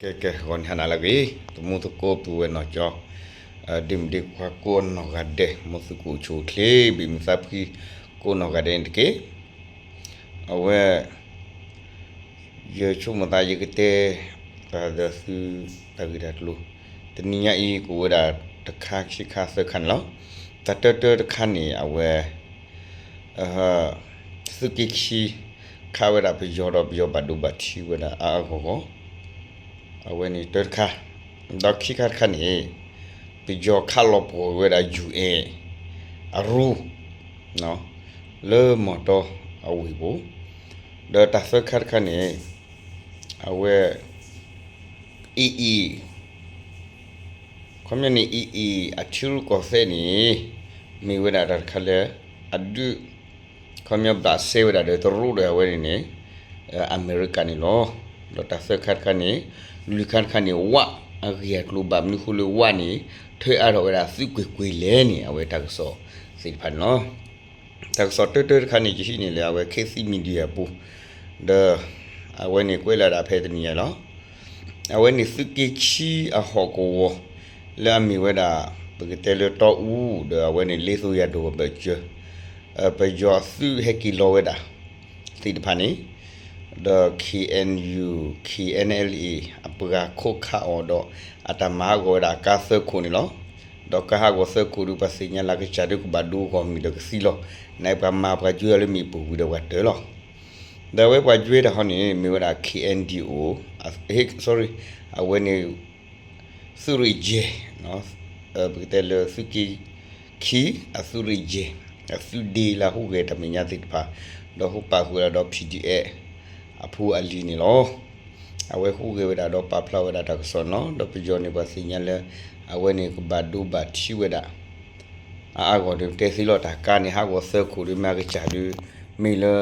ကဲ ကဲ ဂီၤနံၤဟါနၤလၢအဂ့ၤ, သမူသကိးပုၢ်ဝဲၢ်နီၢ်ကၠီ, ဒ့မုၣ်ဒ့ခွါကိးနီၢ်ဂၤဒဲး, မ်သုကအိၣ်ဆူၣ်အိၣ်ချ့ ဘံၣ်မုာ်သးဖှံကိးနီၢ်ဂၤဒဲးန့ၣ်တက့ၢ်. အဝဲ ယဆိကမိၣ်သးယကတဲ တၢ်ဒီးသုတၢ်ဂ့ၢ်တၢ်ကျိၤ, တနံၤညါအံၤ ကအိၣ်ဝဲဒၣ်တခါခံခါသၢခါန့ၣ်လီၤ. တၢ်တၢတၢတခါန့ၣ် အဝဲ သုးက့ခံ ခးဝဲဒၣ်ပယီၤဒီးပယီၤဘၣ်ဒိဘၣ်ထံးဝဲဒၣ်အါအါဂီၢ်ဂီၢ်, အဝဲန့ၣ်တၢတခါ, ဒီးခံခါတခါန့ၣ် ပယီၤခးလီၤပှီၢ်ဝဲဒၣ် UN အရူ လၢမီၢ်တီအဝ့ၢ်ပူၤ, ဒီးတၢ်သၢခါတခါန့ၣ် အဝဲ AA ခီပညီန့ၣ် AA အထံရူၢ်ကီၢ်သဲးန့ၣ် မ့ၢ်ဝဲဒၣ်တၢ်တခါလၢ အဒုး ခီပညီဘၣ်စဲဝဲဒၣ်ဒီးတရူးဒီးအဝဲန့ၣ်န့ၣ် အမဲရကၤန့ၣ်လီၤ. ဒီးတၢ်သၢခါတခါန့ၣ် လွံၢ်ခါတခါန့ၣ် ဝ အဂ့ၢ်အကျိၤဘၣ်မနုၤအဃိလၢဝန့ၣ် ထၢအါထီၣ်ဝဲဒၣ်သုးကွ့ၢ်ကွ့ၢ်လဲၣ်န့ၣ် အဝဲတၢ်ကစီၣ်သ့ၣ်တဖၣ်န့ၣ်လီၤ. တၢ်ကစီၣ်တၢတၢတခါန့ၣ် ယဟံးန့ၢ်လၢအဝဲ ခေတ်သစ် Media အပူၤ, ဒီး အဝဲန့ၣ်ကွဲးလီၤဒၣ်ဖဲတနံၤညါလီၤ. အဝဲန့ၣ်သုးက့ခံအဟီၣ်ကဝီၤ လၢအမ့ၢ်ဝဲဒၣ် ပကတဲလၢတီအူဒီးအဝဲန့ၣ် လ့သိယၤဒိၣ်အဘၢၣ်စၢၤ ပယီၤအသုးဟဲက့ၤလီၤဝဲဒၣ် သ့ၣ်တဖၣ်န့ၣ် ဒီး KNU KNLA အပှၤခိးခးအီၤဒီး အတၢ်မၤဟးဂီၤဝဲဒၣ်အကါသၢခိၣ်န့ၣ်လီၤ. ဒီးကါဟးဂီၤသၢခိၣ်ဒီး ပှၤသ့ၣ်ညါလၢအကစၢ်ဒုးကဘၣ်ဒိအဂီၢ်မ့ၢ်ဒီးကသံလီၤ. နပှၤမၤပှၤကွဲအီၤလၢမ့ၣ်ပိၢ်ဝံၤဒီးပှၤတၢၢ်လီၤ. ဒီးအဝဲပှၤကွဲတၢ်ဟီန့ၣ် မ့ၢ်ဝဲဒၣ် KNDO, sorry, အဝဲန့ၣ် သုးရ့ၣ်ယဲၢ် ပကတဲလၢသုးက့ခံ အသုးရ့ၣ်ယဲၢ် အသုးဒ့လၢဟူးဂဲၤတၢ်မဲာ်ညါသ့ၣ်တဖၣ် ဒီးဟူးပာ်ဃုာ်ဝဲဒၣ်ဒီး PDF အဖိအလံၤန့ၣ်လီၤ. အဝဲဟူးဂဲၤဝဲဒၣ်ဒီးပာ်ဖျါဝဲဒၣ်တၢ်ကစီၣ်န့ၣ်လီၤ. ဒီးပယီၤန့ၣ်ပှၤသ့ၣ်ညါလၢ အဝဲန့ၣ်ကဘၣ်ဒိဘၣ်ထံးဝဲဒၣ် အါအါဂီၢ်ဒီးတဲသ့လီၤ တၢ်ကါန့ၣ်ဟးဂီၤသၢခိၣ်ဒီးမ့ၢ်အကစၢ်ဒီး မ့ၢ်လၢ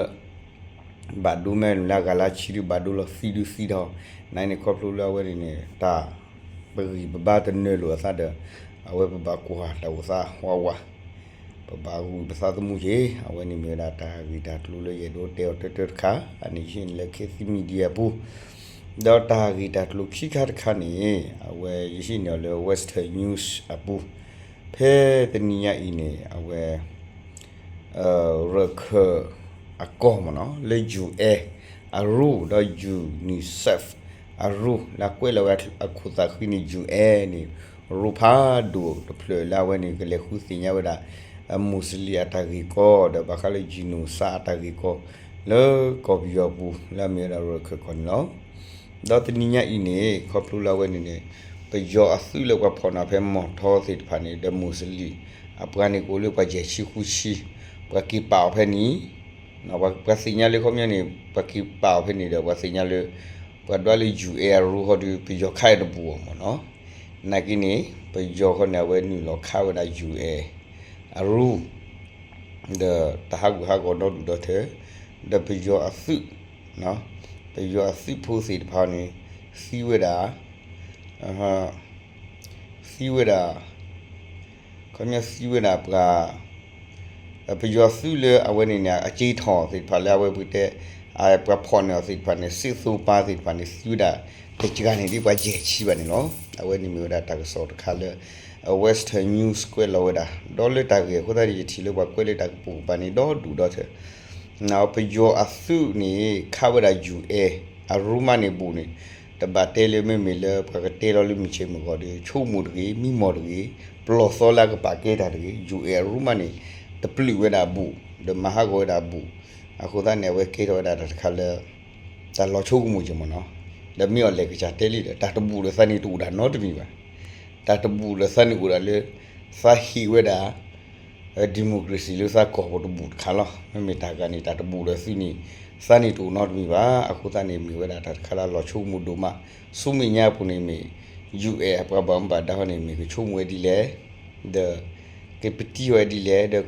ဘၣ်ဒိမ့ၢ်လၢအဂၤလၢဆံဒီးဘၣ်ဒိလီၤသံဒီးသံဒီး နန့ၣ်ခီဖျိလၢအဝဲန့ၣ်န့ၣ် တၢ်ပဂံၢ်ပဘါတနၢၤလိာ်အသးဒီး အဝဲပဘၣ်ကွၢ်တၢ်အိၣ်သးဝးဝး ပဘၣ်ဂုာ်ပသးသမူက့ၤ အဝဲန့ၣ်မ့ၢ်ဝဲဒၣ်တၢ်ဂ့ၢ်တၢ်ကျိၤလၢယအဲၣ်ဒိးတဲအီၤတၢတၢတခါ အန့ၣ်ယဟံးန့ၢ်လၢ ခေတ်သစ် Media အပူၤ, ဒီးတၢ်ဂ့ၢ်တၢ်ကျိၤခံခါတခါန့ၣ် အဝဲယဟံးန့ၢ်အီၤလၢ Western News အပူၤ, ဖဲတနံၤညါအံၤန့ၣ် အဝဲ ရၢၢ်ခၢၣ်အကီၢ်မ့ၢ်နီၤ လၢ UN အရူ ဒီး UNICEF အရူ လၢအကွဲးလီၤဝဲအခိၣ်သးဃံန့ၣ် UN န့ၣ် ရူဖးဒိၣ်တဖျၢၣ်လၢအဝဲန့ၣ် ကလဲၤဃုသ့ၣ်ညါဝဲဒၣ် အမူးစလ့ၣ်အတၢ်ဂ့ၢ်ကီ ဒီးဘၣ်ဃးလၢ genocide အတၢ်ဂ့ၢ်ကီ လၢကီၢ်ပယီၤပူၤ လၢအမ့ၢ်ဝဲဒၣ်ရၢၢ်ခၢၣ်ကီၢ်န့ၣ်လီၤ. ဒီးတနံၤညါအံၤန့ၣ် ခီဖျိလၢအဝဲန့ၣ်န့ၣ် ပယီၤအသုးလၢပှၤဖီၣ်န့ၢ်ဖဲမီၢ်ထီသ့ၣ်တဖၣ်န့ၣ် ဒီးမူးစလ့ၣ် အပှၤန့ၣ်ကအိၣ်လၢပှၤယဲၢ်ဆံဃုဆံ, ပှၤက့ၤပာ်အီၤဖဲန့ၣ် ပှၤသ့ၣ်ညါလၢခီပညီန့ၣ် ပှၤက့ၤပာ်အီၤဖဲန့ၣ်ဒီး ပှၤသ့ၣ်ညါလၢ ပှၤဒွးလၢ UN အရူဃီဒီး ပယီၤခးအံၤတဘူၣ်အီၤမ့ၢ်နီၤ. နာ်က့န့ၣ် ပယီၤဃီန့ၣ် အဝဲနုာ်လီၤခးဝဲဒၣ် UN အရူ ဒီးတၢ်ဟးဂူာ်ဟးဂီၤဒီဒူၣ်ဒီထၢ ဒီးပယီၤအသုး ပယီၤအသုးဖိသ့ၣ်တဖၣ်န့ၣ် သံဝဲဒၣ် သံဝဲဒၣ် ခီပညီသံဝဲဒၣ်ပှၤ ပယီၤသုးလၢအဝဲန့ၣ်န့ၣ် အက့ထီၣ်သ့ၣ်တဖၣ်လၢအဝဲပကတဲ ပှၤဖီၣ်န့ၢ်အီၤသ့ၣ်တဖၣ်န့ၣ် စစ်သုံ့ပန်းသ့ၣ်တဖၣ်န့ၣ် သံဝဲဒၣ် တကဂၤန့ၣ်ဒ်ပှၤယဲၢ်ဆံဘၣ်န့ၣ်လီၤ. အဝဲန့ၣ်မ့ၢ်ဝဲဒၣ်တၢ်ကစီၣ်တခါလၢ Western News ကွဲးလီၤဝဲဒၣ် ဒီးလၢတၢ်ဂ့ၢ်အဃိသတးန့ၣ် ယထံၣ်လၢပှၤကွဲးလၢတၢ်ကပိာ်ကပၤန့ၣ် ဒီဒူၣ်ဒီထၢ ပယီၤအသုးန့ၣ် ခးဝဲဒၣ် UN အရူမးန့ၣ်ဘူးန့ၣ် တဘၣ်တဲလၢမ့မ့ၢ်လၢပှၤကတဲလီၤလၢမုၢ်ဆ့ၣ်မုၢ်ဂီၤဒီး ဆိကမိၣ်တဂ့ၤ မံမီၢ်တဂ့ၤ ပလီၢ်သီလၢအကပာ်ကဲတၢ်တဂ့ၤ UN အရူမးန့ၣ် တပျုာ်ဝဲဒၣ်အဘူး ဒီးမၤဟးဂီၤဝဲဒၣ်အဘူး အဃိသတးန့ၣ် အဝဲကဲထီၣ်ဝဲဒၣ်တၢ်တခါလၢ တၢ်လီၤဆိကမိၣ်က့ၤမ့ၢ်နီၤ ဒီးမ့ၢ်အီၤလဲၣ်ကစၢ်တဲလံဒီး တၢ်တဘူးဒီးသးန့ၣ်တအိၣ်ဒၣ်နီတမံၤဘၣ်. တၢ်တဘူးဒီးသးန့ၣ်အိၣ်ဒၣ်လၢ သးဟ့ၣ်ဝဲဒၣ် democracy လၢသးကီၢ်ပူၤတဘူးတခါလီၤ. မ့မ့ၢ်တၢ်ဂၤန့ၣ် တၢ်တဘူးဒီးသုန့ၣ် သးန့ၣ်တအိၣ်နီတမံၤဘၣ်. အဃိသတးန့ၣ် မ့ၢ်ဝဲဒၣ်တၢ်တခါလၢအလီၤဆိကမိၣ်ဒိၣ်မး. ဆူမဲာ်ညါအပူၤန့ၣ်မ့ၢ် UN အပှၤဘၣ်မူဘၣ်ဒါဟီန့ၣ် မ့ၢ်ကဆိကမိၣ်ဝဲဒ်လဲၣ် ဒီး ကပတံၢ်ဝဲဒ်လဲၣ် ဒီး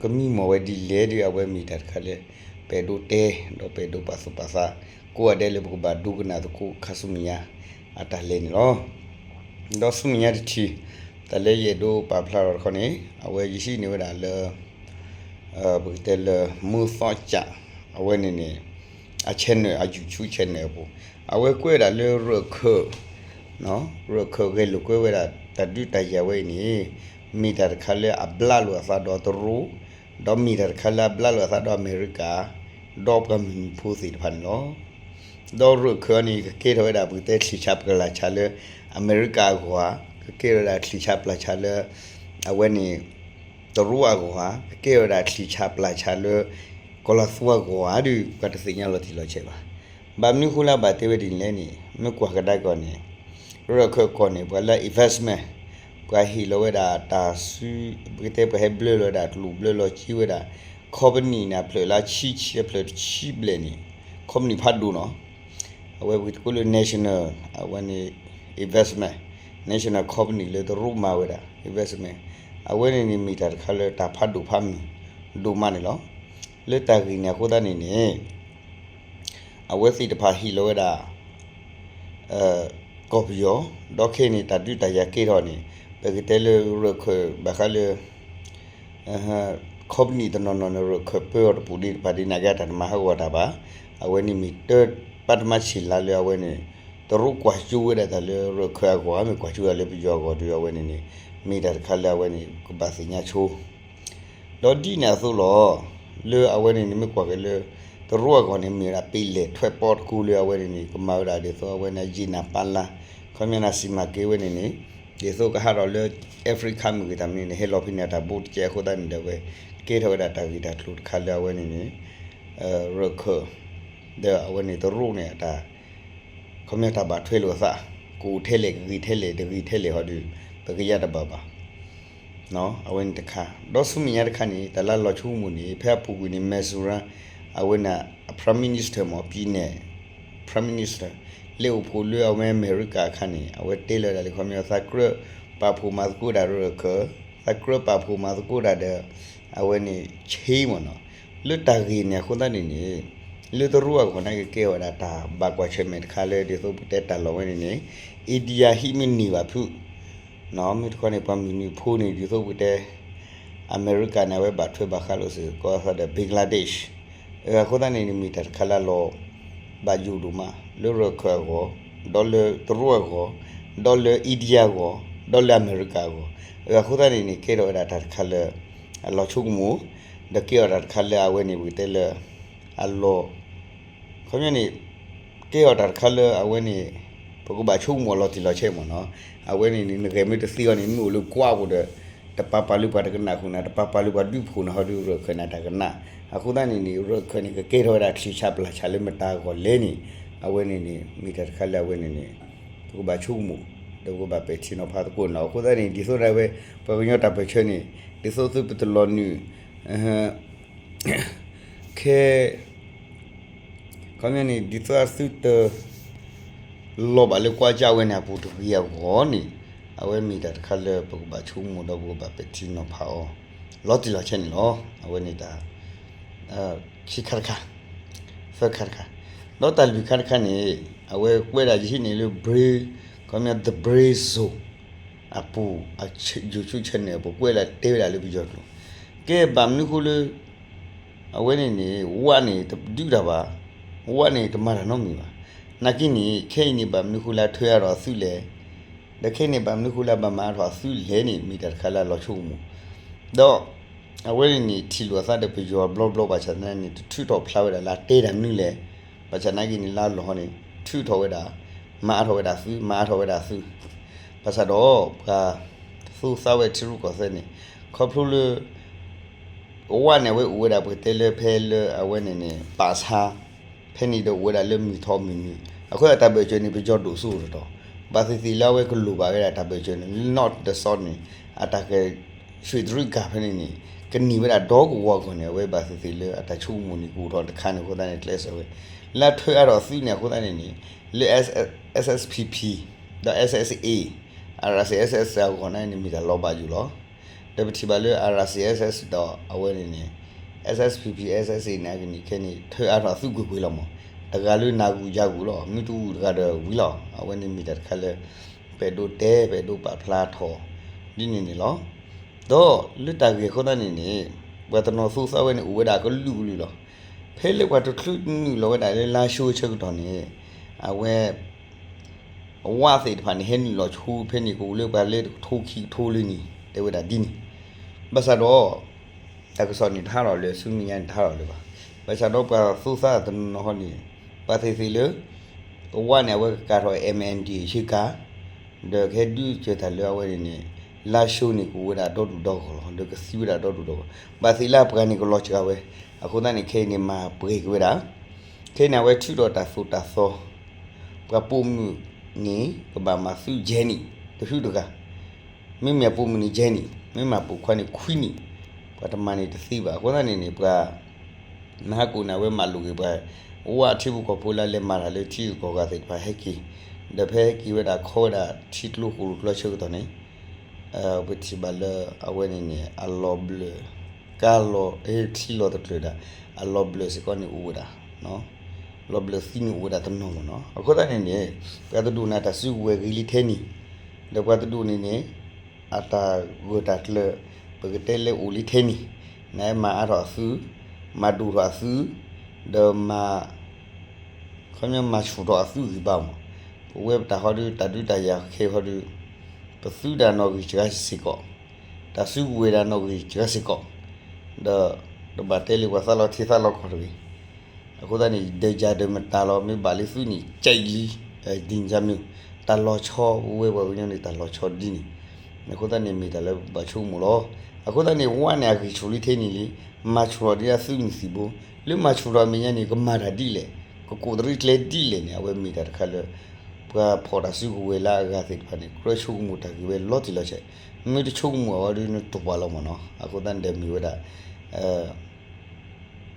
ကမံမီၢ်ဝဲဒ်လဲၣ်ဒီး အဝဲမ့ၢ်တၢ်တခါလၢ ပအဲၣ်ဒိးတဲ ဒီးပအဲၣ်ဒိးပာ်သူၣ်ပာ်သး ကိးဂၤဒဲးလၢပကဘၣ်ဒိကနၣ်သကိးခါဆူမဲာ်ညါ အတၢ်လဲၤန့ၣ်လီၤ. ဒီးဆူမဲာ်ညါတထံၣ် တၢ်လၢယအဲၣ်ဒိးပာ်ဖျါထီၣ်တခီန့ၣ် အဝဲယဟံးန့ၢ်ဝဲဒၣ်လၢ ပကတဲလၢ မုၢ်သီကၠး အဝဲန့ၣ်န့ၣ် အ channel အ YouTube channel အပူၤ အဝဲကွဲးဝဲဒၣ်လၢရၢၢ်ခၢၣ်, ရၢၢ်ခၢၣ်ဂဲၤလိာ်ကွဲဝဲဒၣ်တၢ်ဒုးတၢ်ယၤဝဲအံၤန့ၣ် မ့ၢ်တၢ်တခါလၢအဘျါလိာ်အသးဒီးတရူး, ဒီးမ့ၢ်တၢ်တခါလၢအဘျါလိာ်အသးဒီးအမဲရကၤ, ဒီးပှၤမုၢ်နုာ်ဖိသ့ၣ်တဖၣ်န့ၣ်လီၤ. ဒီးရၢၢ်ခၢၣ်န့ၣ် ကကဲထီၣ်ဝဲဒၣ်ပကတဲချံၣ်ဆးပျၢ်ဆးလၢ အမဲရကၤအဂီၢ်ဧါ, ကကဲထီၣ်ဝဲဒၣ်ချံၣ်ဆးပျၢ်ဆးလၢ အဝဲန့ၣ် တရူးအဂီၢ်ဧါ, ကကဲထီၣ်ဝဲဒၣ်ချံၣ်ဆးပျၢ်ဆးလၢ ကီၤလၤသူအဂီၢ်ဧါဒီး ပှၤတသ့ၣ်ညါလီၤတံၢ်လီၤဆဲးဘၣ်. ဘၣ်မနုၤဃိလၢအဘၣ်တဲဝဲဒ်န့ၣ်လဲၣ်န့ၣ် မ့ၢ်ကွၢ်ကဒါက့ၤန့ၣ် ရၢၢ်ခၢၣ်ကီၢ်န့ၣ် ပှၤလၢ investment, ပှၤဟ့ၣ်လီၤဝဲဒၣ်တၢ်စု, ပကတဲပှၤဟဲဘျၢလီၤဝဲဒၣ်ကျိၣ်ဘျၢလီၤစ့ဝဲဒၣ် company န့ၣ် အဖျၢၣ်လၢဆံဆံ အဖျၢၣ်တဆံဘျဲၣ်န့ၣ် company ဖးဒိၣ်နီၤ. အဝဲပကတဲကိးလၢ national, အဝဲန့ၣ် investment, national company လၢတရူးမၤဝဲဒၣ် investment, အဝဲန့ၣ်န့ၣ်မ့ၢ်တၢ်တခါလၢတၢ်ဖးဒိၣ်ဖးမုၢ်ဒိၣ်မးန့ၣ်လီၤ. လၢတၢ်ဂ့ၢ်န့ၣ်အဃိသတးန့ၣ်န့ၣ် အဝဲသ့ၣ်တဖၣ်ဟ့ၣ်လီၤဝဲဒၣ် ကီၢ်ပယီၤ, ဒီးခဲအံၤန့ၣ် တၢ်ဒုးတၢ်ယၤကဲထီၣ်န့ၣ် ပကတဲလၢရၢၢ်ခၢၣ်ဘၣ်ဃးလၢ company တနီၤနီၤန့ၣ် ရၢၢ်ခၢၣ်ပၢအီၤတပူၤဒံးတဖၣ်ဒ်န့ၣ် အကဲတၢ်တမၤဟးဂီၤတၢ်ဘၣ်. အဝဲန့ၣ်မ့ၢ်တၢ်ပာ်တမါဆံးလါလၢအဝဲန့ၣ် တရူးကွၢ်စိဝဲဒၣ်တၢ်လၢရၢၢ်ခၢၣ်အဂီၢ် မ့ၢ်ကွၢ်စိဝဲဒၣ်လၢပယီၤအဂီၢ်ဒီးအဝဲန့ၣ်န့ၣ် မ့ၢ်တၢ်တခါလၢအဝဲန့ၣ် ကဘၣ်သ့ၣ်ညါဆိ ဒီးဒ်န့ၣ်အသိးလီၤ. လၢအဝဲန့ၣ်န့ၣ် မ့ၢ်ကွၢ်က့ၤလၢ တရူးအဂီၢ်န့ၣ် မ့ၢ်ဝဲဒၣ်ပ့ၤလဲၣ်ထွဲပီတကိလၢအဝဲန့ၣ်န့ၣ် ကမၤဝဲဒၣ်ဒ်သိးအဝဲန့ၣ် ယံာ်နၢ်ပၢၢ်လၢ် ခီပညီန့ၣ် စံးမၤက့ၤဝဲန့ၣ်န့ၣ် ဒ်သိးကဟးထီၣ်လၢ Africa မုၢ်ဂ့ၤတၢ်မနုၤန့ၣ် ဟဲလီၤဖဲန့ၣ်အတၢ်ဘိတကဲအဃိသတးန့ၣ်ဒီးဝဲ ကဲထီၣ်ဝဲဒၣ်တၢ်ဂ့ၢ်တၢ်ကျိၤတခါလၢအဝဲန့ၣ်န့ၣ် ရၢၢ်ခၢၣ် ဒီးအဝဲန့ၣ်တရူးန့ၣ်အတၢ် ခီပညီတၢ်ဘၣ်ထွဲလိာ်အသး ကအိၣ်ထဲလဲၣ် ကဂ့ၤထဲလဲၣ် တဂ့ၤထဲလဲၣ်ဟီဒီး ပကယါတဘၣ်ဘၣ်. အဝဲန့ၣ်တခါ ဒီးဆူမဲာ်ညါတခါန့ၣ် တၢ်လၢလီၤဆိကမိၣ်န့ၣ် ဖဲအပူၤကွံာ်န့ၣ် Missouri အဝဲန့ၣ် Prime Minister မ့ၢ် ပြည်နယ် Prime Minister လဲၤအိၣ်ဖှိၣ်လၢအဝဲအမဲရကၤအခါန့ၣ် အဝဲတဲလၢဒၣ်လၢခီပညီ သးကြၢးပာ်ဖှိၣ်မၤသကိးဒၣ်ရၢၢ်ခၢၣ် သးကြၢးပာ်ဖှိၣ်မၤသကိးဒၣ်ဒီး အဝဲန့ၣ် ဆ့မ့ၢ်နီၤ လၢတၢ်ဂ့ၢ်န့ၣ်အဃိသတးန့ၣ်န့ၣ် လၢတရူးအဂီၢ်န့ၣ်ကကဲဝဲဒၣ်တၢ်ဘၣ်ကွၢ်ဆၢၣ်မဲာ်တခါလၢဒ်သိးပကတဲတၢ်လီၢ်ဝဲန့ၣ်န့ၣ် India ဟံးမ့ၢ်န့ၢ်ဘၣ်ဖုး မ့ၢ်တခီန့ၣ် ပှၤမုၢ်နုာ်ဖိန့ၣ် ဒ်သိးပကတဲ အမဲရကၤန့ၣ် အဝဲဘၣ်ထွဲဘၣ်ဃးလိာ်စ့ၢ်ကီးသးဒီး Bangladesh အဃိသတးန့ၣ်န့ၣ် မ့ၢ်တၢ်တခါလၢအလီၤဘၣ်ယိၣ်ဒိၣ်မး လၢရၢၢ်ခၢၣ်အဂီၢ်, ဒီးလၢတရူးအဂီၢ်, ဒီးလၢ India အဂီၢ်, ဒီးလၢအမဲရကၤအဂီၢ်, အဃိသတးန့ၣ်န့ၣ် ကဲထီၣ်ဝဲဒၣ်တၢ်တခါလၢ အလီၤဆိကမိၣ်, ဒီးကဲထီၣ်တၢ်တခါလၢအဝဲန့ၣ် ပကတဲလၢ အလီၤ ခီပညီန့ၣ် ကဲထီၣ်တၢ်တခါလၢအဝဲန့ၣ် ပကဘၣ်ဆိကမိၣ်အလီၤတံၢ်လီၤဆဲးမ့ၢ်နီၤ, အဝဲန့ၣ်န့ၣ် နဂဲၤမ့ၢ်တသ့အီၤန့ၣ် မ့ၢ်အိၣ်လၢကွးပူၤဒီး တပာ်ပာ်လၢပှၤတကနၣ်ဃုာ်နၤ တပာ်ပာ်လၢပှၤဒုးဖှိၣ်နၤဟီဒုးရၢၢ်ခၢၣ်န့ၣ်တၢ်ကနၣ်, အဃိသတးန့ၣ်န့ၣ် ရၢၢ်ခၢၣ်န့ၣ် ကကဲထီၣ်ဝဲဒၣ်ချံၣ်ဆးပျၢ်ဆးလၢမတၤအဂီၢ်လဲၣ်န့ၣ်, အဝဲန့ၣ်န့ၣ် မ့ၢ်တၢ်တခါလၢအဝဲန့ၣ်န့ၣ် ပကဘၣ်ဆိကမိၣ် ဒီးပကဘၣ်ပဲာ်ထံနီၤဖးသကိးနီၤ, အဃိသတးန့ၣ် ဒ်သိးဒၣ်ဝဲ ပှၤကညီတၢ်ပၢၢ်ဆၢန့ၣ် ဒ်သိးသုပတလီၤနုာ် ခဲ ခီပညီန့ၣ် ဒ်သိးသုတ လီၤဘၣ်လၢကွၢ်ကၢဝဲန့ၣ်အပူၤတဂ့ၤအဂီၢ်န့ၣ်, အဝဲမ့ၢ်တၢ်တခါလၢပကဘၣ်ဆိကမိၣ်ဒီးပကဘၣ်ပဲာ်ထံနီၤဖးအီၤ လီၤတံၢ်လီၤဆဲးန့ၣ်လီၤ. အဝဲန့ၣ်တၢ် ခံခါတခါ, သၢခါတခါ, ဒီးတၢ်လွံၢ်ခါတခါန့ၣ် အဝဲကွဲးဒၣ်ယဟံးန့ၢ်လၢ ခီပညီ The Brave Zone အပူၤ အ YouTube channel အပူၤ ကွဲးဒၣ်တဲဝဲဒၣ်လၢပယီၤကျိာ်, ကဲဘၣ်မနုၤဃိလၢ အဝဲန့ၣ်န့ၣ် ဝဲန့ၣ်တဒုးတၢ်ဘၣ်, ဝဲန့ၣ်တမၤတၢ်နီတမံၤဘၣ်. နာ်က့န့ၣ် ခဲအံၤန့ၣ် ဘၣ်မနုၤဃိလၢထွဲအါထီၣ်အသုးလဲၣ်, ဒီးခဲအံၤန့ၣ် ဘၣ်မနုၤဃိလၢဘၣ်မၤအါထီၣ်အသုးလဲၣ်န့ၣ် မ့ၢ်တၢ်တခါလၢအလီၤဆိကမိၣ်, ဒီး အဝဲန့ၣ်န့ၣ် ထံၣ်လိာ်အသးဒီးပယီၤဘျီဘျီ ဘၣ်ဆၣ်သနာ်န့ၣ် တထုးထီၣ်ဖျါဝဲဒၣ်လၢအတဲတၢ်မနုၤလဲၣ်, ဘၣ်ဆၣ်နာ်က့န့ၣ် လၢအလီၢ်ဟီန့ၣ် ထုးထီၣ်ဝဲဒၣ် မၤအါထီၣ်ဝဲဒၣ်သုး မၤအါထီၣ်ဝဲဒၣ်သုး, ဘၣ်ဆၣ်ဒီး ပှၤသူသးဝဲထံရူၢ်ကီၢ်သဲးန့ၣ် ခီဖျိလၢ အဝဲန့ၣ်အဝဲအိၣ်ဝဲဒၣ်ပကတဲလၢဖဲလၢအဝဲန့ၣ်န့ၣ် ပာ်ဆါ ဖဲန့ၣ်ဒီးအိၣ်ဝဲဒၣ်လၢမုၢ်ထီၣ်မုၢ်နုာ် အဃိသတးတၢ်ဘၢၣ်စၢၤန့ၣ် ပယီၤဒိၣ်စိတတီၤ, ဘၣ်သ့ၣ်သ့ၣ်လၢအဝဲကလိၣ်ဘၣ်ဝဲဒၣ်တၢ်ဘၢၣ်စၢၤန့ၣ် လၢ North ဒီး South န့ၣ် အတၢ်က ရွှ့ၣ်တရံးကၢ်ဖဲန့ၣ်န့ၣ် ကန့ၢ်ဝဲဒၣ်ဒီကဝီၤအဂီၢ်န့ၣ် အဝဲဘၣ်သ့ၣ်သ့ၣ်လၢအတၢ်ဆိကမိၣ်န့ၣ် ကအိၣ်ထီၣ်တခါန့ၣ်အဃိသတးန့ၣ် ကျဲးစၢးဝဲ လၢထွဲအါထီၣ်သုးန့ၣ် အဃိသတးန့ၣ်န့ၣ် လၢ SSPP ဒီး SSA, RCSS အဂီၢ်န့ၣ်န့ၣ် မ့ၢ်တၢ်လီၤဘၣ်ယိၣ်လီၤ. ဒီးပထံၣ်ဘၣ်လၢ RCSS ဒီးအဝဲန့ၣ်န့ၣ် SSPP SSA န့ၣ် အကန့ၣ်ခဲန့ၣ် ထွဲအါထီၣ်သုးကွ့ၢ်ကွ့ၢ်လီၤမး, တဂၤလၢနၢ်ဂူာ်ယၢ်ဂူာ်လီၤ, မ့ၢ်တဂူာ်တဂၤဒီးဝံၤလီၤ. အဝဲန့ၣ်မ့ၢ်တၢ်တခါလၢ ပအဲၣ်ဒိးတဲ ပအဲၣ်ဒိးပာ်ဖျါထီၣ် ဒ်န့ၣ်န့ၣ်လီၤ. ဒီးလၢတၢ်ဂ့ၢ်အဃိသတးန့ၣ်န့ၣ် ပှၤတနီၤသူသးဝဲန့ၣ် အိၣ်ဝဲဒၣ်ကလုာ်ကလုာ်လီၤ. ဖဲလၢပှၤတချုးနုာ်လီၤဝဲဒၣ်လၢလါၡိဆၢကတီၢ်န့ၣ် အဝဲ အဝၣ်သ့ၣ်တဖၣ်န့ၣ် ဟဲနုာ်လီၤဆူဖဲန့ၣ် ကအိၣ်လၢပှၤလၢတကထိခံကထိလၢန့ၣ် တဲဝဲဒၣ်ဒ်န့ၣ်, ဘၣ်ဆၣ်ဒီး တၢ်ကစီၣ်န့ၣ်တဟးထီၣ်လၢဆူမဲာ်ညါန့ၣ် တဟးထီၣ်လၢၤဘၣ်. ဘၣ်ဆၣ်ဒီးပှၤသူၣ်သးတနီၤဟီန့ၣ် ပှၤသ့ၣ်သ့ၣ်လၢ အဝၣ်န့ၣ် အဝဲကကၤထီၣ် M N D A ဆ့ကၤ ဒီးကဟဲဒုးစၢၤတၢ်လၢအဝဲန့ၣ်န့ၣ် လါၡိန့ၣ် ကအိၣ်ဝဲဒၣ်ဒီဒူၣ်ဒီဂီၢ်လီၤ. ဒီးကသံဝဲဒၣ်ဒီဒူၣ်ဒီဂီၢ်, ဘၣ်သ့ၣ်လၢအပှၤန့ၣ်ကလီၤစှၤဝဲ, အဃိသတးန့ၣ် ခဲအံၤန့ၣ် မၤပှဲၤက့ၤဝဲဒၣ်, ခဲအံၤန့ၣ် အဝဲထုးထီၣ်တၢ်သိၣ်တၢ်သီ ပှၤပိာ်မုၣ်န့ၣ် ကဘၣ်မၤသုးယဲၢ်နံၣ် တဟုတဂၤ, မ့မ့ၢ်အပိာ်မုၣ်န့ၣ်ယဲၢ်နံၣ်, မ့မ့ၢ်ပိာ်ခွါန့ၣ်ခွံနံၣ်, ပှၤတမၤန့ၣ်တသ့ဘၣ်. အဃိသတးန့ၣ်န့ၣ် ပှၤ နဟးကိးန့ၣ် အဝဲမၤလိာ်က့ၤပှၤ ဝၣ်ထံဖိကီၢ်ဖိလၢလဲၤမၤတၢ်လၢထံဂုၤကီၢ်ဂၤသ့ၣ်တဖၣ်ဟဲက့ၤ, ဒီးဖဲဟဲက့ၤဝဲဒၣ်ခီဝဲဒၣ်ထံကျိဃိၣ်လိာ်ကျိဆၢကတီၢ်န့ၣ် ပထံၣ်ဘၣ်လၢအဝဲန့ၣ်န့ၣ် အလီၤဘျၢၣ် ကါလီၤ ထံလီၤတကျၢၤဒၣ် အလီၤဘျၢၣ်စ့ၢ်ကီးန့ၣ်အိၣ်ဝဲဒၣ်, လီၤဘျၢၣ်သံန့ၣ်အိၣ်ဝဲဒၣ်တနီၤမ့ၢ်နီၤ. အဃိသတးန့ၣ်န့ၣ် ပှၤတဒူၣ်န့ၣ် တၢ်စုကဝဲၤဂ့ၤလံထဲန့ၣ်, ဒီးပှၤတဒူၣ်န့ၣ်န့ၣ် အတၢ်ဂၢၢ်တၢ်ကျၢၤ ပကတဲလၢအိၣ်လံထဲန့ၣ်, နမၤအါထီၣ်အသုး, မၤဒိၣ်ထီၣ်အသုး, ဒီးမၤ ခီပညီမၤဆူၣ်ထီၣ်အသုးဂံၢ်ဘါမး, ပဝဲပတၢ်ဟီဒုး တၢ်ဒုးတၢ်ယၤခဲအံၤဟီဒုး, ပသုးဒၣ်နီၣ်ဂံၢ်စှၤစ့ၢ်ကီး, တၢ်စုကဝဲၤဒၣ်နီၣ်ဂံၢ်စှၤစ့ၢ်ကီး, ဒီးတဘၣ်တဲလၢပှၤသးလီထံသးလီကီၢ်တဂ့ၤ. အဃိသတးန့ၣ် ဒီးယၤဒီးမတၤလီၤ မ့ၢ်ဘၣ်လၢသုးန့ၣ် ကဲလံ, ဒ်န့ၣ်မ့ၢ် တၢ်လီၤဆီ ပဝဲပှၤကညီန့ၣ် တၢ်လီၤဆီဒ်န့ၣ်, အဃိသတးန့ၣ် မ့ၢ်တၢ်လၢပဘၣ်ဆိကမိၣ်လီၤ. အဃိသတးန့ၣ် ဝၣ်န့ၣ်အဂံၢ်ဆူၣ်လံထဲန့ၣ်လံ, မၤဆူၣ်ထီၣ်ဒ်အသုးမုၢ်သံၣ်ဘိ, လၢမၤဆူၣ်ထီၣ်အမဲာ်ညါန့ၣ် ကမၤတၢ်ဒ်လဲၣ်, ကကိးတရံးကျဲဒ်လဲၣ်န့ၣ် အဝဲမ့ၢ်တၢ်တခါလၢ ပှၤဖီၣ်တၢ်စုကဝဲၤလၢအဂၤသ့ၣ်တဖၣ်န့ၣ် ကြၢးဆိကမိၣ်တၢ်ဂ့ၢ်ဝဲလီၤတံၢ်လီၤဆဲး, မ့ၢ်တဆိကမိၣ်အီၤဒီးနတူၢ်ပှၤလီၤမ့ၢ်နီၤ. အဃိသတးန့ၣ်ဒီးမ့ၢ်ဝဲဒၣ်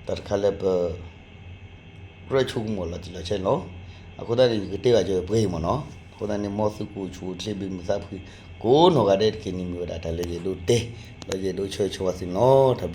တၢ်တခါလၢပ ကြၢးဆိကမိၣ်လီၤတံၢ်လီၤဆဲးန့ၣ်လီၤ. အဃိသတးန့ၣ် ယကတဲဘၣ်ကၢၤပှဲၤအံၤမ့ၢ်နီၤ. အဃိသတးန့ၣ် မ်သုကအိၣ်ဆူၣ်အိၣ်ချ့ဘၣ်မုာ်သးဖှံ ကိးနီၢ်ဂၤဒဲးတက့ၢ်န့ၣ် မ့ၢ်ဝဲဒၣ်တၢ်လၢယအဲၣ်ဒိးတဲ ဒီးယအဲၣ်ဒိးဆၢဂ့ၤဆၢဝါသုန့ၣ်လီၤ.